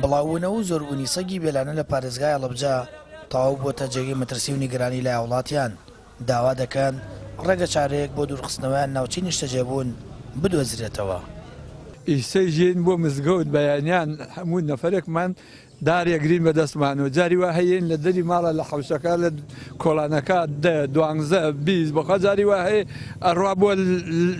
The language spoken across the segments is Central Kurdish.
بڵاوبوونەوە و زۆربوونی سەگی بێلانە لە پارێزگای هەڵەبجە تەواو بووەتە جێگەی مەترسی و نیگەرانی لای هاوڵاتیان، داوا دەکەن ڕێگەچارەیەک بۆ دوورخستنەوەیان ناوچەی نیشتەجێبوون بدۆزرێتەوە. ئیسەیش یەین بۆ مزگەوت بەیانیان هەموو نەفەرێکمان دارێک گرین بە دەستمانەوە جاری وا هەیە لە دەری ماڵە لە حەوشەکە لە کۆڵانەکە دە دوانزە 20 بەخوا جاری وا هەیە ئەڕوا بۆ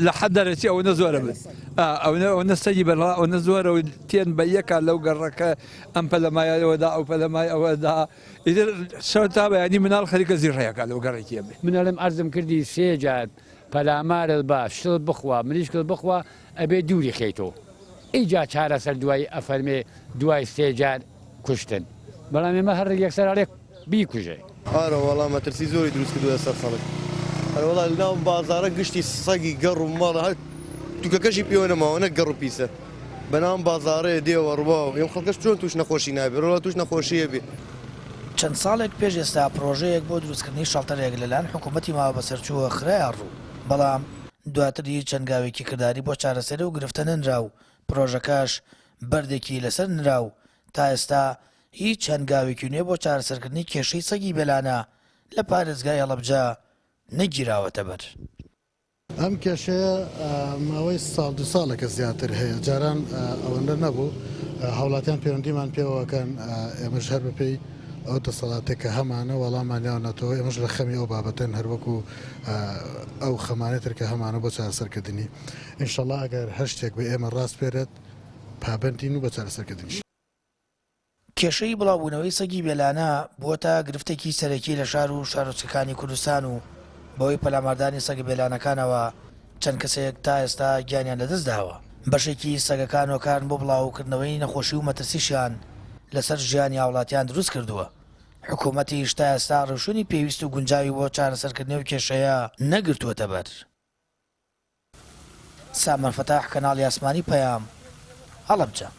لە حەد دەرەچی ئەوەنە زۆرە بن ئەوەنە ئەوەنە سەگی بەڵا ئەوەنە زۆرە و تێن بە یەکا لەو گەڕەکە ئەم پەلەمای ئەوەدا ئەو پەلەمای ئەوەدا ئیتر شەو تا بەیانی مناڵ خەریکە زیڕەیەکا لەو گەڕەکیە بێ. من ئەڵێم عەرزم کردی سێ جار پەلامارت با شتت بخوا مریشکت بخوا ئەبێ دووری خەیتۆ ئیجا چارەسەر دوای ئەفەرمێ دوای سێ جار کوشتن بەڵام ئێمە هەر یەکسەر ئەڵێ بیکوژێ. ئارە وەڵا مەترسی زۆری دروست کردوە لەسەر خەڵک ئەرەوەڵا لەناو بازاڕە گشتی سەگی گەڕ و مەڕ هەر توکەکەشی پێوە نەماوە نەک گەڕ و پیسە بەناو بازاڕەیە دێوە ڕوا و ئێم خەڵکەش چۆن توش نەخۆشی نابێ ڕۆڵە توش نەخۆشیە بێ. چەند ساڵێک پێش ئێستا پڕۆژەیەک بۆ دروستکردنی شەڵتەرێک لەلایەن حکوومەتی ماوەبەسەرچووە خرایە ڕوو، بەڵام دواتر هیچ هەنگاوێکی کرداری بۆ چارەسەری ئەو گرفتە نەنرا و پڕۆژەکەش بەردێکی لەسەر نرا و تا ئێستا هیچ هەنگاوێکی نوێ بۆ چارەسەرکردنی کێشەی سەگی بێلانە لە پارێزگای هەڵەبجە نەگیراوەتەبەر. ئەم کێشەیە ماوەی ساڵ دو ساڵێکە زیاتر هەیە جاران ئەوەندە نەبوو هاوڵاتیان پەیوەندیمان پێوەکەن ئێمەش هەر بەپێی ئەو دەسەڵاتێک کە هەمانە وەڵامان یاونەتەوە ئێمەش لە خەمی ئەو بابەتەن هەروەکو ئەو خەمانەی تر کە هەمانە بۆ چارەسەرکردنی ئینشەڵا ئەگەر هەر شتێک بە ئێمە ڕاسپێرێت پابەندین و بە چارەسەرکردنیشی. کێشەی بڵاوبوونەوەی سەگی بێلانە بووەتە گرفتێکی سەرەکی لە شار و شارۆچکەکانی کوردستان و بەهۆی پەلاماردانی سەگە بێلانەکانەوە چەند کەسێک تا ئێستا گیانیان لەدەستداوە. بەشێکی سەگەکان هۆکارن بۆ بڵاوکردنەوەی نەخۆشی و مەترسیشیان لەسەر ژیانی هاوڵاتیان دروستکردووە، حکومەتیش تا ئێستا ڕێوشوێنی پێویست و گونجاوی بۆ چارەسەرکردنی ئەو کێشەیە نەگرتووەتەبەر. سامان فەتاح، کەناڵی ئاسمانی پەیام، هەڵەبجە.